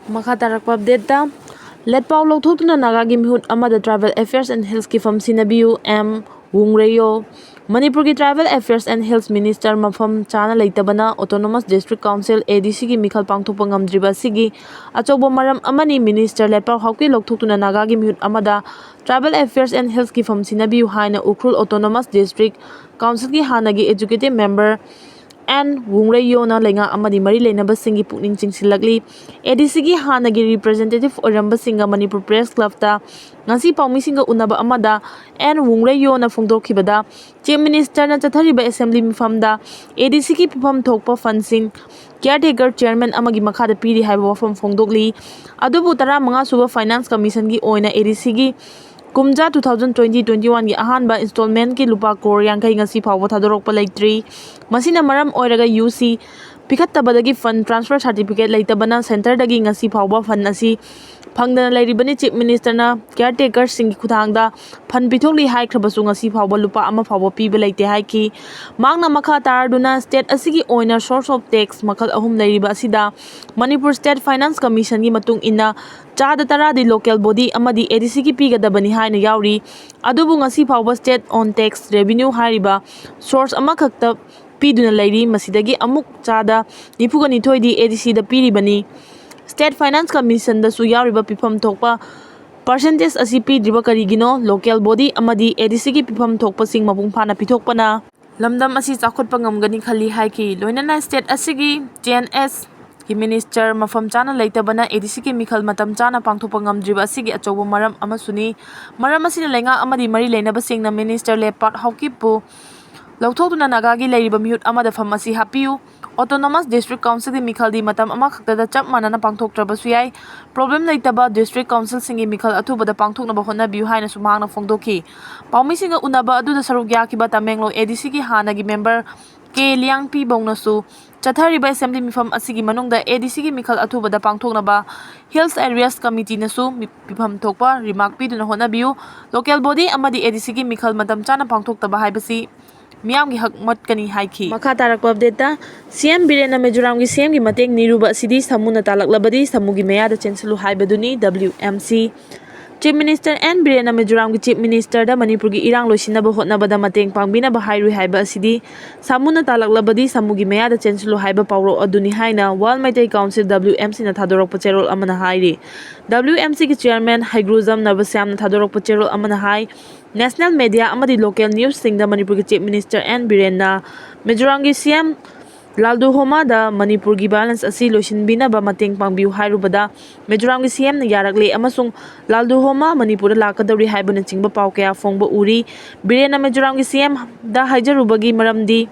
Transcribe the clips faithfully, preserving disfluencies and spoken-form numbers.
ꯃꯈꯥ ꯇꯥꯔꯛꯄ ꯑꯞꯗꯦꯠꯇ, ꯂꯦꯠꯄꯥꯎ ꯂꯧꯊꯣꯛꯇꯨꯅ ꯅꯥꯒꯥꯒꯤ ꯃꯤꯍꯨꯠ ꯑꯃꯗ Tribal Affairs and Hills ꯀꯤ ꯐꯝ ꯁꯤꯟꯅꯕꯤꯌꯨ, ꯑꯦꯝ ꯋꯨꯡꯔꯦꯌꯣ꯫ ꯃꯅꯤꯄꯨꯔꯒꯤ Tribal Affairs and Hills Minister ꯃꯐꯝ ꯆꯥꯅ ꯂꯩꯇꯕꯅ Autonomous District Council, A D C ꯒꯤ ꯃꯤꯈꯜ ꯄꯥꯡꯊꯣꯛꯄ ꯉꯝꯗ꯭ꯔꯤꯕ ꯑꯁꯤꯒꯤ ꯑꯆꯧꯕ ꯃꯔꯝ ꯑꯃꯅꯤ꯫ Minister ꯂꯦꯠꯄꯥꯎ ꯍꯥꯎꯀꯤ ꯂꯧꯊꯣꯛꯇꯨꯅ ꯅꯥꯒꯥꯒꯤ ꯃꯤꯍꯨꯠ ꯑꯃꯗ Tribal Affairs and Hills ꯀꯤ ꯐꯝ ꯁꯤꯟꯅꯕꯤꯌꯨ ꯍꯥꯏꯅ ꯎꯈ꯭ꯔꯨꯜ Autonomous District Council ꯒꯤ ꯍꯥꯟꯅꯒꯤ Executive Member ꯑꯦꯟ ꯋꯨꯡꯔꯩꯌꯣꯅ ꯂꯩꯉꯥꯛ ꯑꯃꯗꯤ ꯃꯔꯤ ꯂꯩꯅꯕꯁꯤꯡꯒꯤ ꯄꯨꯛꯅꯤꯡ ꯆꯤꯡꯁꯤꯜꯂꯛꯂꯤ꯫ A D C ꯒꯤ ꯍꯥꯟꯅꯒꯤ representative ꯑꯣꯏꯔꯝꯕꯁꯤꯡꯒ ꯃꯅꯤꯄꯨꯔ Press Club ꯇ ꯉꯁꯤ ꯄꯥꯎꯃꯤꯁꯤꯡꯒ ꯎꯅꯕ ꯑꯃꯗ ꯑꯦꯟ ꯋꯨꯡꯔꯩꯌꯣꯅ ꯐꯣꯡꯗꯣꯛꯈꯤꯕꯗ, Chief Minister ꯅ ꯆꯠꯊꯔꯤꯕ assembly ꯃꯤꯐꯝꯗ A D C ꯒꯤ ꯄꯤꯐꯝ ꯊꯣꯛꯄ fund ꯁꯤꯡ caretaker chairman ꯑꯃꯒꯤ ꯃꯈꯥꯗ ꯄꯤꯔꯤ ꯍꯥꯏꯕ ꯋꯥꯐꯝ ꯐꯣꯡꯗꯣꯛꯂꯤ꯫ ꯑꯗꯨꯕꯨ ꯇꯔꯥꯃꯉꯥ ꯁꯨꯕ Finance Commission ꯒꯤ ꯑꯣꯏꯅ A D C ꯒꯤ ꯀꯨꯝꯖꯥ two thousand twenty twenty one ꯒꯤ ꯑꯍꯥꯟꯕ installment ꯀꯤ ꯂꯨꯄꯥ ꯀ꯭ꯔꯣꯔ ꯌꯥꯡꯈꯩ ꯉꯁꯤ ꯐꯥꯎꯕ ꯊꯥꯗꯣꯔꯛꯄ ꯂꯩꯇ꯭ꯔꯤ꯫ ꯃꯁꯤꯅ ꯃꯔꯝ ꯑꯣꯏꯔꯒ U C ꯄꯤꯈꯠꯇꯕꯗꯒꯤ fund transfer certificate ꯂꯩꯇꯕꯅ center ꯗꯒꯤ ꯉꯁꯤ ꯐꯥꯎꯕ fund ꯑꯁꯤ ꯐꯪꯗꯅ ꯂꯩꯔꯤꯕꯅꯤ꯫ Chief Minister ꯅ caretaker ꯁꯤꯡꯒꯤ ꯈꯨꯠꯊꯥꯡꯗ fund ꯄꯤꯊꯣꯛꯂꯤ ꯍꯥꯏꯈ꯭ꯔꯕꯁꯨ ꯉꯁꯤ ꯐꯥꯎꯕ ꯂꯨꯄꯥ ꯑꯃ ꯐꯥꯎꯕ ꯄꯤꯕ ꯂꯩꯇꯦ ꯍꯥꯏꯈꯤ꯫ ꯃꯍꯥꯛꯅ ꯃꯈꯥ ꯇꯥꯔꯗꯨꯅ, state ꯑꯁꯤꯒꯤ ꯑꯣꯏꯅ source of tax ꯃꯈꯜ ꯑꯍꯨꯝ ꯂꯩꯔꯤꯕ ꯑꯁꯤꯗ ꯃꯅꯤꯄꯨꯔ State Finance Commission ꯒꯤ ꯃꯇꯨꯡ ꯏꯟꯅ ꯆꯥꯗ ꯇꯔꯥꯗꯤ local body ꯑꯃꯗꯤ A D C ꯒꯤ ꯄꯤꯒꯗꯕꯅꯤ ꯍꯥꯏꯅ ꯌꯥꯎꯔꯤ꯫ ꯑꯗꯨꯕꯨ ꯉꯁꯤ ꯐꯥꯎꯕ state on tax revenue ꯍꯥꯏꯔꯤꯕ source ꯑꯃꯈꯛꯇ ꯄꯤꯗꯨꯅ ꯂꯩꯔꯤ꯫ ꯃꯁꯤꯗꯒꯤ ꯑꯃꯨꯛ ꯆꯥꯗ ꯅꯤꯐꯨꯒ ꯅꯤꯊꯣꯏꯗꯤ A D C the ꯄꯤꯔꯤꯕꯅꯤ꯫ State Finance Commission ꯗꯁꯨ ꯌꯥꯎꯔꯤꯕ ꯄꯤꯐꯝ ꯊꯣꯛꯄ percentage ꯑꯁꯤ ꯄꯤꯗ꯭ꯔꯤꯕ ꯀꯔꯤꯒꯤꯅꯣ? Local body ꯑꯃꯗꯤ A D C ꯒꯤ ꯄꯤꯐꯝ ꯊꯣꯛꯄꯁꯤꯡ ꯃꯄꯨꯡ ꯐꯥꯅ ꯄꯤꯊꯣꯛꯄꯅ ꯂꯝꯗꯝ ꯑꯁꯤ ꯆꯥꯎꯈꯠꯄ ꯉꯝꯒꯅꯤ ꯈꯜꯂꯤ ꯍꯥꯏꯈꯤ꯫ ꯂꯣꯏꯅꯅ state ꯑꯁꯤꯒꯤ T N S ꯒꯤ minister ꯃꯐꯝ ꯆꯥꯅ ꯂꯩꯇꯕꯅ A D C ꯒꯤ ꯃꯤꯈꯜ ꯃꯇꯝ ꯆꯥꯅ ꯄꯥꯡꯊꯣꯛꯄ ꯉꯝꯗ꯭ꯔꯤꯕ ꯑꯁꯤꯒꯤ ꯑꯆꯧꯕ ꯃꯔꯝ ꯑꯃꯁꯨꯅꯤ꯫ ꯃꯔꯝ ꯑꯁꯤꯅ ꯂꯩꯉꯥꯛ ꯑꯃꯗꯤ ꯃꯔꯤ ꯂꯩꯅꯕꯁꯤꯡꯅ Minister ꯂꯦꯞꯄꯥꯠ ꯍꯥꯎꯀꯤꯞꯄꯨ ꯂꯧꯊꯣꯛꯇꯨꯅ ꯅꯥꯒꯥꯒꯤ ꯂꯩꯔꯤꯕ ꯃꯤꯍꯨꯠ ꯑꯃꯗ ꯐꯝ ꯑꯁꯤ ꯍꯥꯞꯄꯤꯌꯨ꯫ Autonomous District Council ꯒꯤ ꯃꯤꯈꯜꯗꯤ ꯃꯇꯝ ꯑꯃꯈꯛꯇꯗ ꯆꯞ ꯃꯥꯟꯅꯅ ꯄꯥꯡꯊꯣꯛꯇ꯭ꯔꯕꯁꯨ ꯌꯥꯏ꯫ Problem ꯂꯩꯇꯕ district council ꯁꯤꯡꯒꯤ ꯃꯤꯈꯜ ꯑꯊꯨꯕꯗ ꯄꯥꯡꯊꯣꯛꯅꯕ ꯍꯣꯠꯅꯕꯤꯌꯨ ꯍꯥꯏꯅꯁꯨ ꯃꯍꯥꯛꯅ ꯐꯣꯡꯗꯣꯛꯈꯤ꯫ ꯄꯥꯎꯃꯤꯁꯤꯡꯒ ꯎꯅꯕ ꯑꯗꯨꯗ ꯁꯔꯨꯛ ꯌꯥꯈꯤꯕ ꯇꯃꯦꯡꯂꯣꯡ A D C ꯒꯤ ꯍꯥꯟꯅꯒꯤ member ꯀꯦ ꯂꯤꯌꯥꯡꯄꯤꯕꯧꯅꯁꯨ ꯆꯠꯊꯔꯤꯕ assembly ꯃꯤꯐꯝ ꯑꯁꯤꯒꯤ ꯃꯅꯨꯡꯗ A D C ꯒꯤ ꯃꯤꯈꯜ ꯑꯊꯨꯕꯗ ꯄꯥꯡꯊꯣꯛꯅꯕ Hills Areas Committee ꯅꯁꯨ ꯃꯤ-, ꯄꯤꯐꯝ ꯊꯣꯛꯄ remark ꯄꯤꯗꯨꯅ ꯍꯣꯠꯅꯕꯤꯌꯨ꯫ Local body ꯑꯃꯗꯤ A D C ꯒꯤ ꯃꯤꯈꯜ ꯃꯇꯝ ꯆꯥꯅ ꯄꯥꯡꯊꯣꯛꯇꯕ ꯍꯥꯏꯕꯁꯤ ꯃꯤꯌꯥꯝꯒꯤ ꯍꯛ ꯃꯠꯀꯅꯤ ꯍꯥꯏꯈꯤ꯫ ꯃꯈꯥ ꯇꯥꯔꯛꯄ ꯑꯞꯗꯦꯠꯇ, ꯁꯤ ꯑꯦꯝ ꯕꯤꯔꯦꯟꯅ ꯃꯤꯖꯣꯔꯥꯝꯒꯤ ꯁꯤ ꯑꯦꯝꯒꯤ ꯃꯇꯦꯡ ꯅꯤꯔꯨꯕ ꯑꯁꯤꯗꯤ ꯁꯥꯃꯨꯅ ꯇꯥꯜꯂꯛꯂꯕꯗꯤ ꯁꯥꯃꯨꯒꯤ ꯃꯌꯥꯗ ꯆꯦꯟꯁꯤꯜꯂꯨ ꯍꯥꯏꯕꯗꯨꯅꯤ, W M C꯫ Chief minister N ꯕꯤꯔꯦꯟꯅ ꯃꯤꯖꯣꯔꯥꯝꯒꯤ ꯆꯤꯐ ꯃꯤꯅꯤꯁꯇꯔꯗ ꯃꯅꯤꯄꯨꯔꯒꯤ ꯏꯔꯥꯡ ꯂꯣꯏꯁꯤꯟꯅꯕ ꯍꯣꯠꯅꯕꯗ ꯃꯇꯦꯡ ꯄꯥꯡꯕꯤꯅꯕ ꯍꯥꯏꯔꯨꯏ ꯍꯥꯏꯕ ꯑꯁꯤꯗꯤ ꯁꯥꯃꯨꯅ ꯇꯥꯜꯂꯛꯂꯕꯗꯤ ꯁꯥꯃꯨꯒꯤ ꯃꯌꯥꯗ ꯆꯦꯟꯁꯤꯜꯂꯨ ꯍꯥꯏꯕ ꯄꯥꯎꯔꯧ ꯑꯗꯨꯅꯤ ꯍꯥꯏꯅ World Meitei Council, W M C ꯅ ꯊꯥꯗꯣꯔꯛꯄ ꯆꯦꯔꯣꯜ ꯑꯃꯅ ꯍꯥꯏꯔꯤ꯫ W M C ꯒꯤ ꯆꯤꯌꯔꯃꯦꯟ ꯍꯩꯒ꯭ꯔꯨꯖꯝ ꯅꯕꯁ꯭ꯌꯥꯝꯅ ꯊꯥꯗꯣꯔꯛꯄ ꯆꯦꯔꯣꯜ ꯑꯃꯅ ꯍꯥꯏ, ꯅꯦꯁꯅꯦꯜ ꯃꯦꯗꯤꯌꯥ ꯑꯃꯗꯤ ꯂꯣꯀꯦꯜ ꯅ꯭ꯌꯨꯁꯁꯤꯡꯗ ꯃꯅꯤꯄꯨꯔꯒꯤ ꯆꯤꯐ ꯃꯤꯅꯤꯁꯇꯔ ꯑꯦꯟ ꯕꯤꯔꯦꯟꯅ ꯃꯤꯖꯣꯔꯥꯝꯒꯤ ꯁꯤ ꯑꯦꯝ ꯂꯥꯜꯗꯨꯍꯣꯃꯥꯗ ꯃꯅꯤꯄꯨꯔꯒꯤ ꯚꯥꯏꯑꯣꯂꯦꯟꯁ ꯑꯁꯤ ꯂꯣꯏꯁꯤꯟꯕꯤꯅꯕ ꯃꯇꯦꯡ ꯄꯥꯡꯕꯤꯌꯨ ꯍꯥꯏꯔꯨꯕꯗ ꯃꯤꯖꯣꯔꯥꯝꯒꯤ ꯁꯤ ꯑꯦꯝꯅ ꯌꯥꯔꯛꯂꯦ ꯑꯃꯁꯨꯡ ꯂꯥꯜꯗꯨꯍꯣꯃꯥ ꯃꯅꯤꯄꯨꯔꯗ ꯂꯥꯛꯀꯗꯧꯔꯤ ꯍꯥꯏꯕꯅꯆꯤꯡꯕ ꯄꯥꯎ ꯀꯌꯥ ꯐꯣꯡꯕ ꯎꯔꯤ꯫ ꯕꯤꯔꯦꯟꯅ ꯃꯤꯖꯣꯔꯥꯝꯒꯤ ꯁꯤ ꯑꯦꯝꯗ ꯍꯥꯏꯖꯔꯨꯕꯒꯤ ꯃꯔꯝꯗꯤ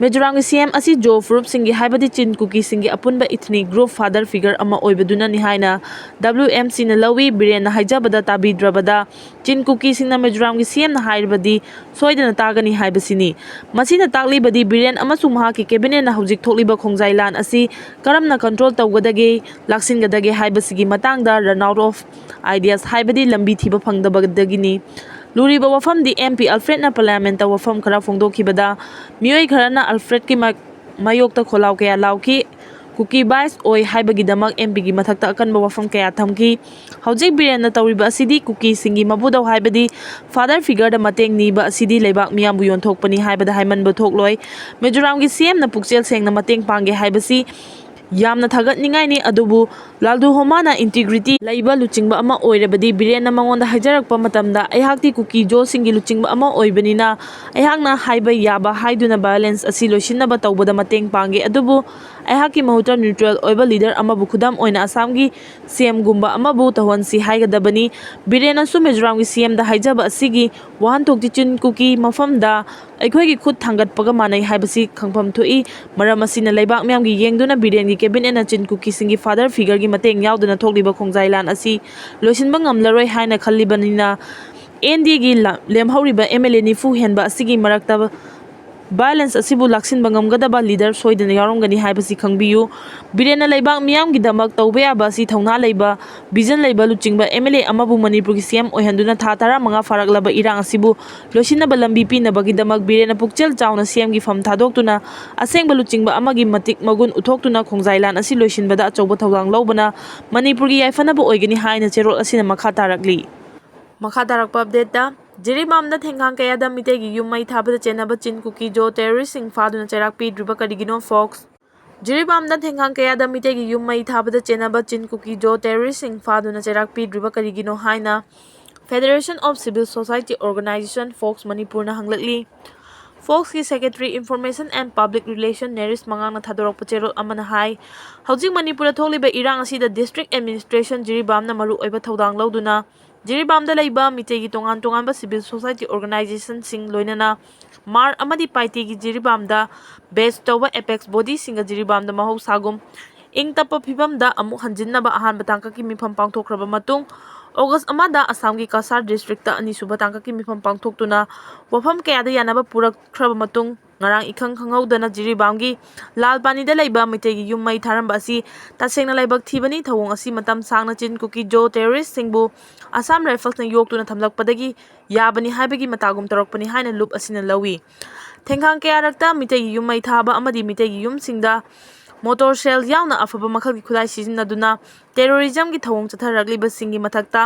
ꯃꯤꯖꯣꯔꯥꯝꯒꯤ ꯁꯤ ꯑꯦꯝ ꯑꯁꯤ ꯖꯣ ꯐꯨꯔꯨꯞꯁꯤꯡꯒꯤ, ꯍꯥꯏꯕꯗꯤ ꯆꯤꯟ ꯀꯨꯀꯤꯁꯤꯡꯒꯤ ꯑꯄꯨꯟꯕ ꯏꯊꯅꯤꯛ ꯒ꯭ꯔꯨꯞ ꯐꯥꯗꯔ ꯐꯤꯒꯔ ꯑꯃ ꯑꯣꯏꯕꯗꯨꯅꯅꯤ ꯍꯥꯏꯅ W M C ꯅ ꯂꯧꯏ꯫ ꯕꯤꯔꯦꯟꯅ ꯍꯥꯏꯖꯕꯗ ꯇꯥꯕꯤꯗ꯭ꯔꯕꯗ ꯆꯤꯟ ꯀꯨꯀꯤꯁꯤꯡꯅ ꯃꯤꯖꯣꯔꯥꯝꯒꯤ ꯁꯤ ꯑꯦꯝꯅ ꯍꯥꯏꯔꯕꯗꯤ ꯁꯣꯏꯗꯅ ꯇꯥꯒꯅꯤ ꯍꯥꯏꯕꯁꯤꯅꯤ꯫ ꯃꯁꯤꯅ ꯇꯥꯛꯂꯤꯕꯗꯤ ꯕꯤꯔꯦꯟ ꯑꯃꯁꯨꯡ ꯃꯍꯥꯛꯀꯤ ꯀꯦꯕꯤꯅꯦꯠꯅ ꯍꯧꯖꯤꯛ ꯊꯣꯛꯂꯤꯕ ꯈꯣꯡꯖꯥꯏ ꯂꯥꯟ ꯑꯁꯤ ꯀꯔꯝꯅ ꯀꯟꯇ꯭ꯔꯣꯜ ꯇꯧꯒꯗꯒꯦ, ꯂꯥꯛꯁꯤꯟꯒꯗꯒꯦ ꯍꯥꯏꯕꯁꯤꯒꯤ ꯃꯇꯥꯡꯗ run out of ideas, ꯍꯥꯏꯕꯗꯤ ꯂꯝꯕꯤ ꯊꯤꯕ ꯐꯪꯗꯕꯗꯒꯤꯅꯤ꯫ ꯂꯨꯔꯤꯕ ꯋꯥꯐꯝꯗꯤ M P Alfredꯅ Parliamentꯇ ꯋꯥꯐꯝ ꯈꯔ ꯐꯣꯡꯗꯣꯛꯈꯤꯕꯗ ꯃꯤꯑꯣꯏ ꯈꯔꯅ Alfredꯀꯤ ꯃꯥ-, ꯃꯥꯌꯣꯛꯇ ꯈꯣꯜꯂꯥꯎ ꯀꯌꯥ ꯂꯥꯎꯈꯤ꯫ ꯀꯨꯀꯤ bias ꯑꯣꯏ ꯍꯥꯏꯕꯒꯤꯗꯃꯛ M Pꯒꯤ ꯃꯊꯛꯇ ꯑꯀꯟꯕ ꯋꯥꯐꯝ ꯀꯌꯥ ꯊꯝꯈꯤ꯫ ꯍꯧꯖꯤꯛ ꯕꯤꯔꯦꯟꯅ ꯇꯧꯔꯤꯕ ꯑꯁꯤꯗꯤ ꯀꯨꯀꯤꯁꯤꯡꯒꯤ ꯃꯄꯨꯗꯧ, ꯍꯥꯏꯕꯗꯤ ꯐꯥꯗꯔ ꯐꯤꯒꯔꯗ ꯃꯇꯦꯡ ꯅꯤꯕ ꯑꯁꯤꯗꯤ ꯂꯩꯕꯥꯛ ꯃꯤꯌꯥꯝꯕꯨ ꯌꯣꯟꯊꯣꯛꯄꯅꯤ ꯍꯥꯏꯕꯗ ꯍꯥꯏꯃꯟꯕ ꯊꯣꯛꯂꯣꯏ꯫ ꯃꯤꯖꯣꯔꯥꯝꯒꯤ ꯁꯤ ꯑꯦꯝꯅ ꯄꯨꯛꯆꯦꯜ ꯁꯦꯡꯅ ꯃꯇꯦꯡ ꯄꯥꯡꯒꯦ ꯍꯥꯏꯕꯁꯤ ꯌꯥꯝꯅ ꯊꯥꯒꯠꯅꯤꯡꯉꯥꯏꯅꯤ, ꯑꯗꯨꯕꯨ ꯂꯥꯜꯗꯨꯍꯣꯃꯥꯅ integrity ꯂꯩꯕ ꯂꯨꯆꯤꯡꯕ ꯑꯃ ꯑꯣꯏꯔꯕꯗꯤ ꯕꯤꯔꯦꯟꯅ ꯃꯉꯣꯟꯗ ꯍꯥꯏꯖꯔꯛꯄ ꯃꯇꯝꯗ, "ꯑꯩꯍꯥꯛꯇꯤ ꯀꯨꯀꯤ ꯖꯣꯁꯤꯡꯒꯤ ꯂꯨꯆꯤꯡꯕ ꯑꯃ ꯑꯣꯏꯕꯅꯤꯅ ꯑꯩꯍꯥꯛꯅ ꯍꯥꯏꯕ ꯌꯥꯕ ꯍꯥꯏꯗꯨꯅ violence ꯑꯁꯤ ꯂꯣꯏꯁꯤꯟꯅꯕ ꯇꯧꯕꯗ ꯃꯇꯦꯡ ꯄꯥꯡꯒꯦ, ꯑꯗꯨꯕꯨ ꯑꯩꯍꯥꯛꯀꯤ ꯃꯍꯨꯠꯇ neutral ꯑꯣꯏꯕ leader ꯑꯃꯕꯨ, ꯈꯨꯗꯝ ꯑꯣꯏꯅ ꯑꯁꯥꯝꯒꯤ C M ꯒꯨꯝꯕ ꯑꯃꯕꯨ ꯇꯧꯍꯟꯁꯤ ꯍꯥꯏꯒꯗꯕꯅꯤ꯫" ꯕꯤꯔꯦꯟꯅꯁꯨ ꯃꯤꯖꯣꯔꯥꯝꯒꯤ C M ꯗ ꯍꯥꯏꯖꯕ ꯑꯁꯤꯒꯤ ꯋꯥꯍꯟꯊꯣꯛꯇꯤ ꯆꯤꯟ ꯀꯨꯀꯤ ꯃꯐꯝꯗ ꯑꯩꯈꯣꯏꯒꯤ ꯈꯨꯠ ꯊꯥꯡꯒꯠꯄꯒ ꯃꯥꯟꯅꯩ ꯍꯥꯏꯕꯁꯤ ꯈꯪꯐꯝ ꯊꯣꯛꯏ꯫ ꯃꯔꯝ ꯑꯁꯤꯅ ꯂꯩꯕꯥꯛ ꯃꯤꯌꯥꯝꯒꯤ ꯌꯦꯡꯗꯨꯅ ꯕꯤꯔꯦꯟꯒꯤ ꯀꯦꯕꯤꯅꯦꯠꯅ ꯆꯤꯟ ꯀꯨꯀꯤꯁꯤꯡꯒꯤ ꯐꯥꯗꯔ ꯐꯤꯒꯔꯒꯤ ꯃꯇꯦꯡ ꯌꯥꯎꯗꯅ ꯊꯣꯛꯂꯤꯕ ꯈꯣꯡꯖꯥꯏ ꯂꯥꯟ ꯑꯁꯤ ꯂꯣꯏꯁꯤꯟꯕ ꯉꯝꯂꯔꯣꯏ ꯍꯥꯏꯅ ꯈꯜꯂꯤꯕꯅꯤꯅ, N D A ꯒꯤ ꯂ-, ꯂꯦꯝꯍꯧꯔꯤꯕ M L A ꯅꯤꯐꯨ ꯍꯦꯟꯕ ꯑꯁꯤꯒꯤ ꯃꯔꯛꯇ ꯚꯥꯏꯑꯣꯂꯦꯟꯁ ꯑꯁꯤꯕꯨ ꯂꯥꯛꯁꯤꯟꯕ ꯉꯝꯒꯗꯕ ꯂꯤꯗꯔ ꯁꯣꯏꯗꯅ ꯌꯥꯎꯔꯝꯒꯅꯤ ꯍꯥꯏꯕꯁꯤ ꯈꯪꯕꯤꯌꯨ꯫ ꯕꯤꯔꯦꯟꯅ ꯂꯩꯕꯥꯛ ꯃꯤꯌꯥꯝꯒꯤꯗꯃꯛ ꯇꯧꯕ ꯌꯥꯕ ꯑꯁꯤ ꯊꯧꯅꯥ ꯂꯩꯕ, ꯚꯤꯖꯟ ꯂꯩꯕ ꯂꯨꯆꯤꯡꯕ ꯑꯦꯝ ꯑꯦꯜ ꯑꯦ ꯑꯃꯕꯨ ꯃꯅꯤꯄꯨꯔꯒꯤ ꯁꯤ ꯑꯦꯝ ꯑꯣꯏꯍꯟꯗꯨꯅ ꯊꯥ ꯇꯔꯥꯃꯉꯥ ꯐꯥꯔꯛꯂꯕ ꯏꯔꯥꯡ ꯑꯁꯤꯕꯨ ꯂꯣꯏꯁꯤꯟꯅꯕ ꯂꯝꯕꯤ ꯄꯤꯅꯕꯒꯤꯗꯃꯛ ꯕꯤꯔꯦꯟꯅ ꯄꯨꯛꯆꯦꯜ ꯆꯥꯎꯅ ꯁꯤ ꯑꯦꯝꯒꯤ ꯐꯝ ꯊꯥꯗꯣꯛꯇꯨꯅ ꯑꯁꯦꯡꯕ ꯂꯨꯆꯤꯡꯕ ꯑꯃꯒꯤ ꯃꯇꯤꯛ ꯃꯒꯨꯟ ꯎꯠꯊꯣꯛꯇꯨꯅ ꯈꯣꯡꯖꯥꯏ ꯂꯥꯟ ꯑꯁꯤ ꯂꯣꯏꯁꯤꯟꯕꯗ ꯑꯆꯧꯕ ꯊꯧꯗꯥꯡ ꯂꯧꯕꯅ ꯃꯅꯤꯄꯨꯔꯒꯤ ꯌꯥꯏꯐꯅꯕ ꯑꯣꯏꯒꯅꯤ ꯍꯥꯏꯅ ꯆꯦꯔꯣꯜ ꯑꯁꯤꯅ ꯃꯈꯥ ꯇꯥꯔꯛꯂꯤ꯫ ꯃꯈꯥ ꯇꯥꯔꯛꯄ ꯑꯞꯗꯦꯠꯇ, ꯖꯤꯔꯤꯕꯥꯝꯗ ꯊꯦꯡꯈꯥꯡ ꯀꯌꯥꯗ ꯃꯤꯇꯩꯒꯤ ꯌꯨꯝ ꯃꯩ ꯊꯥꯕꯗ ꯆꯦꯟꯅꯕ ꯆꯤꯟ ꯀꯨꯀꯤ ꯖꯣ ꯇꯦꯔꯣꯔꯤꯁꯁꯤꯡ ꯐꯥꯗꯨꯅ ꯆꯩꯔꯥꯛ ꯄꯤꯗ꯭ꯔꯤꯕ ꯀꯔꯤꯒꯤꯅꯣ? ꯐꯣꯛꯁ꯫ ꯖꯤꯔꯤꯕꯥꯝꯗ ꯊꯦꯡꯈꯥꯡ ꯀꯌꯥꯗ ꯃꯤꯇꯩꯒꯤ ꯌꯨꯝ ꯃꯩ ꯊꯥꯕꯗ ꯆꯦꯟꯅꯕ ꯆꯤꯟ ꯀꯨꯀꯤ ꯖꯣ ꯇꯦꯔꯣꯔꯤꯁꯁꯤꯡ ꯐꯥꯗꯨꯅ ꯆꯩꯔꯥꯛ ꯄꯤꯗ꯭ꯔꯤꯕ ꯀꯔꯤꯒꯤꯅꯣ ꯍꯥꯏꯅ Federation of Civil Society Organization, fox, ꯃꯅꯤꯄꯨꯔꯅ ꯍꯪꯂꯛꯂꯤ꯫ ꯐꯣꯛꯁꯀꯤ Secretary Information and Public Relation ꯅꯦꯔꯤꯁ ꯃꯉꯥꯡꯅ ꯊꯥꯗꯣꯔꯛꯄ ꯆꯦꯔꯣꯜ ꯑꯃꯅ ꯍꯥꯏ, ꯍꯧꯖꯤꯛ ꯃꯅꯤꯄꯨꯔꯗ ꯊꯣꯛꯂꯤꯕ ꯏꯔꯥꯡ ꯑꯁꯤꯗ District Administration ꯖꯤꯔꯤꯕꯥꯝꯅ ꯃꯔꯨ ꯑꯣꯏꯕ ꯊꯧꯗꯥꯡ ꯂꯧꯗꯨꯅ ꯖꯤꯔꯤꯕꯥꯝꯗ ꯂꯩꯕ ꯃꯤꯇꯩꯒꯤ ꯇꯣꯉꯥꯟ ꯇꯣꯉꯥꯟꯕ civil society organizationꯁꯤꯡ ꯂꯣꯏꯅꯅ ꯃꯥꯔ ꯑꯃꯗꯤ ꯄꯥꯏꯇꯦꯒꯤ ꯖꯤꯔꯤꯕꯥꯝꯗ base ꯇꯧꯕ apex bodyꯁꯤꯡꯒ ꯖꯤꯔꯤꯕꯥꯝꯗ ꯃꯍꯧꯁꯥꯒꯨꯝ ꯏꯪ ꯇꯞꯄ ꯐꯤꯕꯝꯗ ꯑꯃꯨꯛ ꯍꯟꯖꯤꯟꯅꯕ ꯑꯍꯥꯟꯕ ꯇꯥꯡꯀꯛꯀꯤ ꯃꯤꯐꯝ ꯄꯥꯡꯊꯣꯛꯈ꯭ꯔꯕ ꯃꯇꯨꯡ, ꯑꯣꯒꯁ ꯑꯃꯗ ꯑꯁꯥꯝꯒꯤ ꯀꯁꯥꯔ districtꯇ ꯑꯅꯤꯁꯨꯕ ꯇꯥꯡꯀꯛꯀꯤ ꯃꯤꯐꯝ ꯄꯥꯡꯊꯣꯛꯇꯨꯅ ꯋꯥꯐꯝ ꯀꯌꯥꯗ ꯌꯥꯅꯕ ꯄꯨꯔꯛꯈ꯭ꯔꯕ ꯃꯇꯨꯡ, ꯉꯔꯥꯡ ꯏꯈꯪ ꯈꯪꯍꯧꯗꯅ ꯖꯤꯔꯤꯕꯥꯝꯒꯤ ꯂꯥꯜꯄꯥꯅꯤꯗ ꯂꯩꯕ ꯃꯩꯇꯩꯒꯤ ꯌꯨꯝ ꯃꯩ ꯊꯥꯔꯝꯕ ꯑꯁꯤ ꯇꯁꯦꯡꯅ ꯂꯥꯏꯕꯛ ꯊꯤꯕꯅꯤ꯫ ꯊꯧꯑꯣꯡ ꯑꯁꯤ ꯃꯇꯝ ꯁꯥꯡꯅ ꯆꯤꯟ ꯀꯨꯀꯤ ꯖꯣ terroristꯁꯤꯡꯕꯨ Assam Riflesꯅ ꯌꯣꯛꯇꯨꯅ ꯊꯝꯂꯛꯄꯗꯒꯤ ꯌꯥꯕꯅꯤ ꯍꯥꯏꯕꯒꯤ ꯃꯇꯥꯒꯨꯝ ꯇꯧꯔꯛꯄꯅꯤ ꯍꯥꯏꯅ ꯂꯨꯞ ꯑꯁꯤꯅ ꯂꯧꯏ꯫ ꯊꯦꯡꯈꯥꯡ ꯀꯌꯥꯔꯛꯇ ꯃꯤꯇꯩꯒꯤ ꯌꯨꯝ ꯃꯩ ꯊꯥꯕ ꯑꯃꯗꯤ ꯃꯤꯇꯩꯒꯤ ꯌꯨꯝꯁꯤꯡꯗ mortar shell ꯌꯥꯎꯅ ꯑꯐꯕ ꯃꯈꯜꯒꯤ ꯈꯨꯠꯂꯥꯏ ꯁꯤꯖꯤꯟꯅꯗꯨꯅ terrorismꯒꯤ ꯊꯧꯑꯣꯡ ꯆꯠꯊꯔꯛꯂꯤꯕꯁꯤꯡꯒꯤ ꯃꯊꯛꯇ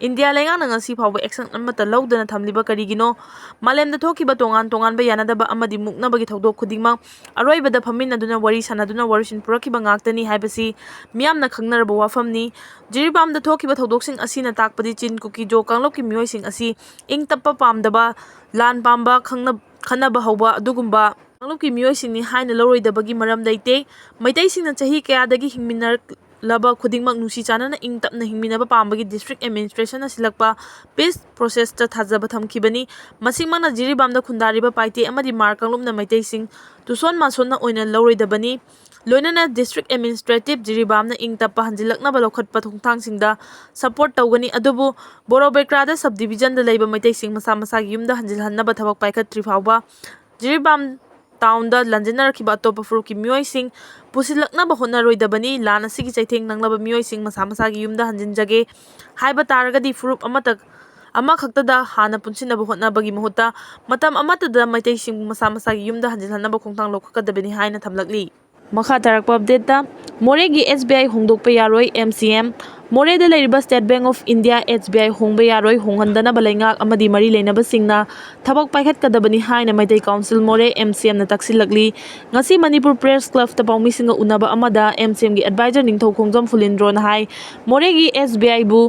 ꯏꯟꯗꯤꯌꯥ ꯂꯩꯉꯥꯛꯅ ꯉꯁꯤ ꯐꯥꯎꯕ action ꯑꯃꯠꯇ ꯂꯧꯗꯅ ꯊꯝꯂꯤꯕ ꯀꯔꯤꯒꯤꯅꯣ? ꯃꯥꯂꯦꯝꯗ ꯊꯣꯛꯈꯤꯕ ꯇꯣꯉꯥꯟ ꯇꯣꯉꯥꯟꯕ ꯌꯥꯅꯗꯕ ꯑꯃꯗꯤ ꯃꯨꯛꯅꯕꯒꯤ ꯊꯧꯗꯣꯛ ꯈꯨꯗꯤꯡꯃꯛ ꯑꯔꯣꯏꯕꯗ ꯐꯝꯃꯤꯟꯅꯗꯨꯅ ꯋꯥꯔꯤ ꯁꯥꯟꯅꯗꯨꯅ ꯋꯥꯔꯣꯏꯁꯤꯟ ꯄꯨꯔꯛꯈꯤꯕ ꯉꯥꯛꯇꯅꯤ ꯍꯥꯏꯕꯁꯤ ꯃꯤꯌꯥꯝꯅ ꯈꯪꯅꯔꯕ ꯋꯥꯐꯝꯅꯤ꯫ ꯖꯤꯔꯤꯕꯥꯝꯗ ꯊꯣꯛꯈꯤꯕ ꯊꯧꯗꯣꯛꯁꯤꯡ ꯑꯁꯤꯅ ꯇꯥꯛꯄꯗꯤ ꯆꯤꯟ ꯀꯨꯀꯤ ꯖꯣ ꯀꯥꯡꯂꯨꯞꯀꯤ ꯃꯤꯑꯣꯏꯁꯤꯡ ꯑꯁꯤ ꯏꯪ ꯇꯞꯄ ꯄꯥꯝꯗꯕ, ꯂꯥꯟ ꯄꯥꯝꯕ, ꯈꯪꯅ-, ꯈꯠꯅꯕ ꯍꯧꯕ ꯑꯗꯨꯒꯨꯝꯕ ꯀꯥꯡꯂꯨꯞꯀꯤ ꯃꯤꯑꯣꯏꯁꯤꯡꯅꯤ ꯍꯥꯏꯅ ꯂꯧꯔꯣꯏꯗꯕꯒꯤ ꯃꯔꯝ ꯂꯩꯇꯦ꯫ ꯃꯩꯇꯩꯁꯤꯡꯅ ꯆꯍꯤ ꯀꯌꯥꯗꯒꯤ ꯍꯤꯡꯃꯤꯟꯅꯔꯛꯂꯕ ꯈꯨꯗꯤꯡꯃꯛ ꯅꯨꯡꯁꯤ ꯆꯥꯟꯅꯅ ꯏꯪ ꯇꯞꯅ ꯍꯤꯡꯃꯤꯟꯅꯕ ꯄꯥꯝꯕꯒꯤ district administrationꯅ ꯁꯤꯜꯂꯛꯄ peace processꯇ ꯊꯥꯖꯕ ꯊꯝꯈꯤꯕꯅꯤ꯫ ꯃꯁꯤꯃꯛꯅ ꯖꯤꯔꯤꯕꯥꯝꯗ ꯈꯨꯟꯗꯥꯔꯤꯕ ꯄꯥꯏꯇꯦ ꯑꯃꯗꯤ ꯃꯥꯔ ꯀꯥꯡꯂꯨꯞꯅ ꯃꯩꯇꯩꯁꯤꯡ ꯇꯨꯁꯣꯟ ꯃꯥꯁꯣꯟꯅ ꯑꯣꯏꯅ ꯂꯧꯔꯣꯏꯗꯕꯅꯤ꯫ ꯂꯣꯏꯅꯅ district administrative ꯖꯤꯔꯤꯕꯥꯝꯅ ꯏꯪ ꯇꯞꯄ ꯍꯟꯖꯤꯜꯂꯛꯅꯕ ꯂꯧꯈꯠꯄ ꯈꯣꯡꯊꯥꯡꯁꯤꯡꯗ support ꯇꯧꯒꯅꯤ, ꯑꯗꯨꯕꯨ ꯕꯣꯔꯣꯕꯦꯀ꯭ꯔꯥꯗ subdivisionꯗ ꯂꯩꯕ ꯃꯩꯇꯩꯁꯤꯡ ꯃꯁꯥ ꯃꯁꯥꯒꯤ ꯌꯨꯝꯗ ꯍꯟꯖꯤꯜꯍꯟꯅꯕ ꯊꯕꯛ ꯄꯥꯏꯈꯠꯇ꯭ꯔꯤ ꯐꯥꯎꯕ ꯖꯤꯔꯤꯕꯥꯝ ꯇꯥꯎꯟꯗ ꯂꯥꯟꯖꯦꯟꯅꯔꯛꯈꯤꯕ ꯑꯇꯣꯞꯄ ꯐꯨꯔꯨꯞꯀꯤ ꯃꯤꯑꯣꯏꯁꯤꯡ ꯄꯨꯁꯤꯜꯂꯛꯅꯕ ꯍꯣꯠꯅꯔꯣꯏꯗꯕꯅꯤ꯫ ꯂꯥꯟ ꯑꯁꯤꯒꯤ ꯆꯩꯊꯦꯡ ꯅꯪꯂꯕ ꯃꯤꯑꯣꯏꯁꯤꯡ ꯃꯁꯥ ꯃꯁꯥꯒꯤ ꯌꯨꯝꯗ ꯍꯟꯖꯤꯟꯖꯒꯦ ꯍꯥꯏꯕ ꯇꯥꯔꯒꯗꯤ ꯐꯨꯔꯨꯞ ꯑꯃꯠꯇ ꯑꯃꯈꯛꯇꯗ ꯍꯥꯟꯅ ꯄꯨꯟꯁꯤꯟꯅꯕ ꯍꯣꯠꯅꯕꯒꯤ ꯃꯍꯨꯠꯇ ꯃꯇꯝ ꯑꯃꯠꯇꯗ ꯃꯩꯇꯩꯁꯤꯡꯕꯨ ꯃꯁꯥ ꯃꯁꯥꯒꯤ ꯌꯨꯝꯗ ꯍꯟꯖꯤꯜꯍꯟꯅꯕ ꯈꯣꯡꯊꯥꯡ ꯂꯧꯈꯠꯀꯗꯕꯅꯤ ꯍꯥꯏꯅ ꯊꯝꯂꯛꯂꯤ꯫ ꯃꯈꯥ ꯇꯥꯔꯛꯄ ꯑꯞꯗꯦꯠꯇ, ꯃꯣꯔꯦꯒꯤ ꯑꯦꯁ ꯕꯤ ꯑꯥꯏ ꯍꯣꯡꯗꯣꯛꯄ ꯌꯥꯔꯣꯏ, ꯑꯦꯝ ꯁꯤ ꯑꯦꯝ꯫ ꯃꯣꯔꯦꯗ ꯂꯩꯔꯤꯕ state bank of India, S B I, ꯍꯣꯡꯕ ꯌꯥꯔꯣꯏ, ꯍꯣꯡꯍꯟꯗꯅꯕ ꯂꯩꯉꯥꯛ ꯑꯃꯗꯤ ꯃꯔꯤ ꯂꯩꯅꯕꯁꯤꯡꯅ ꯊꯕꯛ ꯄꯥꯏꯈꯠꯀꯗꯕꯅꯤ ꯍꯥꯏꯅ ꯃꯩꯇꯩ ꯀꯥꯎꯟꯁꯤꯜ ꯃꯣꯔꯦ, ꯑꯦꯝ ꯁꯤ ꯑꯦꯝꯅ ꯇꯛꯁꯤꯜꯂꯛꯂꯤ꯫ ꯉꯁꯤ ꯃꯅꯤꯄꯨꯔ ꯄ꯭ꯔꯦꯁ ꯀ꯭ꯂꯕꯇ ꯄꯥꯎꯃꯤꯁꯤꯡꯒ ꯎꯅꯕ ꯑꯃꯗ ꯑꯦꯝ ꯁꯤ ꯑꯦꯝꯒꯤ ꯑꯦꯗꯚꯥꯏꯖꯔ ꯅꯤꯡꯊꯧꯈꯣꯡꯖꯝ ꯐꯨꯂꯤꯟꯗ꯭ꯔꯣꯅ ꯍꯥꯏ, ꯃꯣꯔꯦꯒꯤ ꯑꯦꯁ ꯕꯤ ꯑꯥꯏꯕꯨ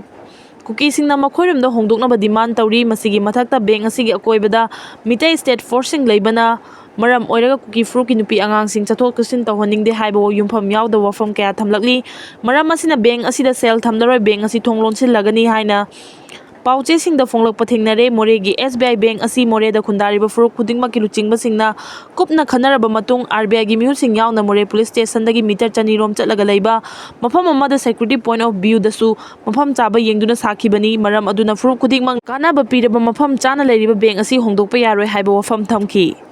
ꯀꯨꯀꯤꯁꯤꯡꯅ ꯃꯈꯣꯏꯔꯣꯝꯗ ꯍꯣꯡꯗꯣꯛꯅꯕ ꯗꯤꯃꯥꯟ ꯇꯧꯔꯤ꯫ ꯃꯁꯤꯒꯤ ꯃꯊꯛꯇ ꯕꯦꯡꯛ ꯑꯁꯤꯒꯤ ꯑꯀꯣꯏꯕꯗ ꯃꯤꯇꯩ ꯁ꯭ꯇꯦꯠ ꯐꯣꯔꯁꯁꯤꯡ ꯂꯩꯕꯅ ꯃꯔꯝ ꯑꯣꯏꯔꯒ ꯀꯨꯀꯤ ꯐꯨꯔꯨꯞꯀꯤ ꯅꯨꯄꯤ ꯑꯉꯥꯡꯁꯤꯡ ꯆꯠꯊꯣꯛ ꯆꯠꯁꯤꯟ ꯇꯧꯍꯟꯅꯤꯡꯗꯦ ꯍꯥꯏꯕ ꯌꯨꯝꯐꯝ ꯌꯥꯎꯗꯕ ꯋꯥꯐꯝ ꯀꯌꯥ ꯊꯝꯂꯛꯂꯤ꯫ ꯃꯔꯝ ꯑꯁꯤꯅ ꯕꯦꯡꯛ ꯑꯁꯤꯗ ꯁꯦꯜ ꯊꯝꯂꯔꯣꯏ, ꯕꯦꯡꯛ ꯑꯁꯤ ꯊꯣꯡ ꯂꯣꯟꯁꯤꯜꯂꯒꯅꯤ ꯍꯥꯏꯅ ꯄꯥꯎꯆꯦꯁꯤꯡꯗ ꯐꯣꯡꯂꯛꯄ ꯊꯦꯡꯅꯔꯦ꯫ ꯃꯣꯔꯦꯒꯤ ꯑꯦꯁ ꯕꯤ ꯑꯥꯏ ꯕꯦꯡꯛ ꯑꯁꯤ ꯃꯣꯔꯦꯗ ꯈꯨꯟꯗꯥꯔꯤꯕ ꯐꯨꯔꯨꯞ ꯈꯨꯗꯤꯡꯃꯛꯀꯤ ꯂꯨꯆꯤꯡꯕꯁꯤꯡꯅ ꯀꯨꯞꯅ ꯈꯟꯅꯔꯕ ꯃꯇꯨꯡ, ꯑꯥꯔ ꯕꯤ ꯑꯥꯏꯒꯤ ꯃꯤꯍꯨꯠꯁꯤꯡ ꯌꯥꯎꯅ ꯃꯣꯔꯦ ꯄꯨꯂꯤꯁ ꯁ꯭ꯇꯦꯁꯟꯗꯒꯤ ꯃꯤꯇꯔ ꯆꯅꯤꯔꯣꯝ ꯆꯠꯂꯒ ꯂꯩꯕ ꯃꯐꯝ ꯑꯃꯗ ꯁꯦꯀ꯭ꯌꯨꯔꯤꯇꯤ ꯄꯣꯏꯟꯠ ꯑꯣꯐ ꯚ꯭ꯌꯨꯗꯁꯨ ꯃꯐꯝ ꯆꯥꯕ ꯌꯦꯡꯗꯨꯅ ꯁꯥꯈꯤꯕꯅꯤ꯫ ꯃꯔꯝ ꯑꯗꯨꯅ ꯐꯨꯔꯨꯞ ꯈꯨꯗꯤꯡꯃꯛ ꯀꯥꯟꯅꯕ ꯄꯤꯔꯕ ꯃꯐꯝ ꯆꯥꯅ ꯂꯩꯔꯤꯕ ꯕꯦꯡꯛ ꯑꯁꯤ ꯍꯣꯡꯗꯣꯛꯄ ꯌꯥꯔꯣꯏ ꯍꯥꯏꯕ ꯋꯥꯐꯝ ꯊꯝꯈꯤ꯫